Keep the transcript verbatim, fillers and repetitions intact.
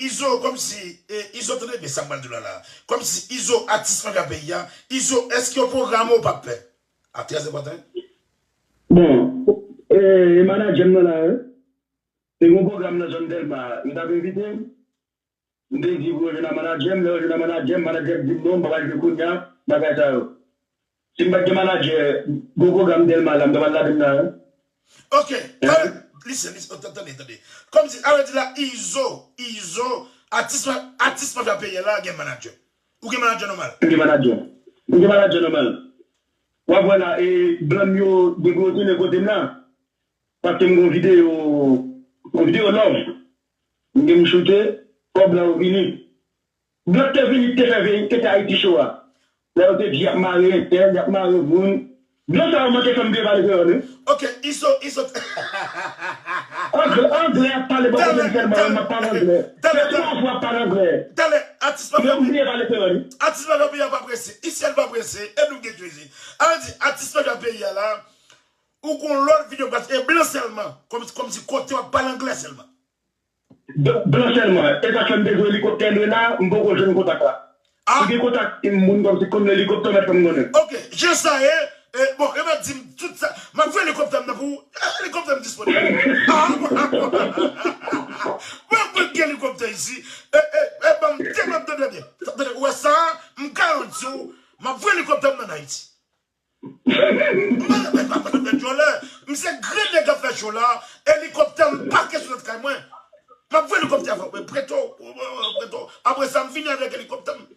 Izo, kòmsi, e, Izo, tande byen sa m pral di w la la. Kòmsi Izo, atis mafya peyi a, Izo, èske yon pwogram ou p ap fè? A, trè enpòtan. Bon, e, e manadjè m nan la, wi. Te gen yon pwogram nan zòn Dèlma, yo t ap envite m. M te di pou yo jwenn ak manadjè m, lè yo jwenn ak manadjè m, manadjè m di m non, m pa pral jwe kounye a, bagay sa yo. Si m pa t gen manadjè, gwo pwogram Dèlma la, m ta pral ladann la, wi. Ok, tande, listen, listen, tande, tande. Kòmsi, sa vle di la, Izo, Izo, atis, atis mafya peyi a la, gen manadjè. Ou gen manadjè nòmal? M gen manadjè. M gen manadjè nòmal. W ap wè la, e, blan m yo, depi yo tounen kote m la, paske m gen yon videyo, yon videyo love. M gen m choute, fò blan yo vini. Blan te vini, te fè veyik, te fè Ayiti cho a. Lè yo te di y ap mare entèl, y ap mare moun. Blan sa yo manke fè m bliye pale kreyòl, wi. Ok, Izo, Izo. Anglè, anglè ap pale bò kote m sèlman, wi, m ap pale anglè. Se twa fwa ap pale anglè. Talè, atis mafya peyi a. Atis mafya peyi a pa prese. Isyèl pa prese. E nou gen jezi. Al di, atis mafya peyi a la. Ou gon lòt videyo pase. E blan sèlman. Kòmsi, kòmsi kote w ap pale anglè sèlman. Blan sèlman. E sa k fè m te jwe elikoptè lwe la, m poko jwenn kontak la. M gen kontak moun kòmsi konn elikoptè mèt fè m konnen. Ok, jan sa ye, e, bon, e mèt di m tout sa. M ap voye elikoptè m nan pou ou. E, elikoptè m disponib. Mwen mwen gen elikoptè isi. E, e, e, ban m te, ban m tande byen. Tande, ou wè sa, m garanti w, m ap voye elikoptè m nan Ayiti. Mwen, mwen pa konn fè djòlè. Misye grenn nèg ap fè cho la. Elikoptè m pake sou tèt kay mwen. M ap voye elikoptè a fè mwen preto. Preto. Apre sa, m vini avèk elikoptè m.